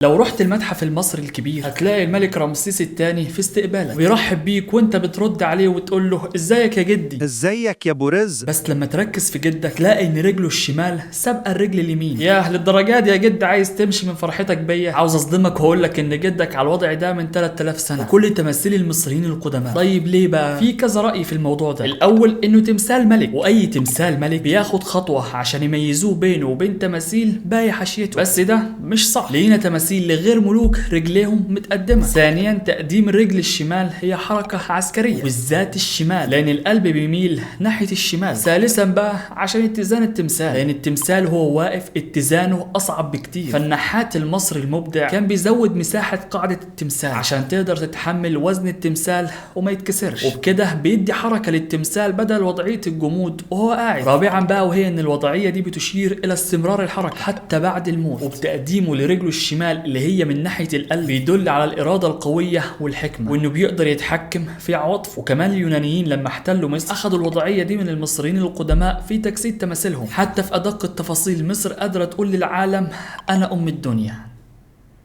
لو رحت المتحف المصري الكبير هتلاقي الملك رمسيس الثاني في استقبالك ويرحب بيك وانت بترد عليه وتقول له ازيك يا جدي. ازيك يا ابو رزق. بس لما تركز في جدك تلاقي ان رجله الشمال سابقه الرجل اليمين. ياه للدرجة دي يا جد عايز تمشي من فرحتك بيا؟ عاوز اصدمك واقول لك ان جدك على الوضع ده من 3000 سنة وكل تماثيل المصريين القدماء. طيب ليه بقى؟ في كذا راي في الموضوع ده. الاول انه تمثال ملك، واي تمثال ملك بياخد خطوة عشان يميزوه بينه وبين تماثيل باقي حاشيته، بس ده مش صح، لقينا تماثيل لغير ملوك رجليهم متقدمة. ثانيا تقديم الرجل الشمال هي حركة عسكرية، وبالذات الشمال لان القلب بيميل ناحية الشمال. ثالثا بقى عشان اتزان التمثال، لان التمثال هو واقف اتزانه اصعب بكتير، فالنحات المصري المبدع كان بيزود مساحة قاعدة التمثال عشان تقدر تتحمل وزن التمثال وما يتكسرش، وبكده بيدي حركة للتمثال بدل وضعية الجمود وهو قاعد. رابعا بقى وهي ان الوضعية دي بتشير الى استمرار الحركة حتى بعد الموت، وبتقديمه لرجله الشمال اللي هي من ناحية القلب بيدل على الإرادة القوية والحكمة، وإنه بيقدر يتحكم في عواطفه. وكمان اليونانيين لما احتلوا مصر أخذوا الوضعية دي من المصريين القدماء في تجسيد تماثيلهم، حتى في أدق التفاصيل مصر قادرة تقول للعالم أنا أم الدنيا.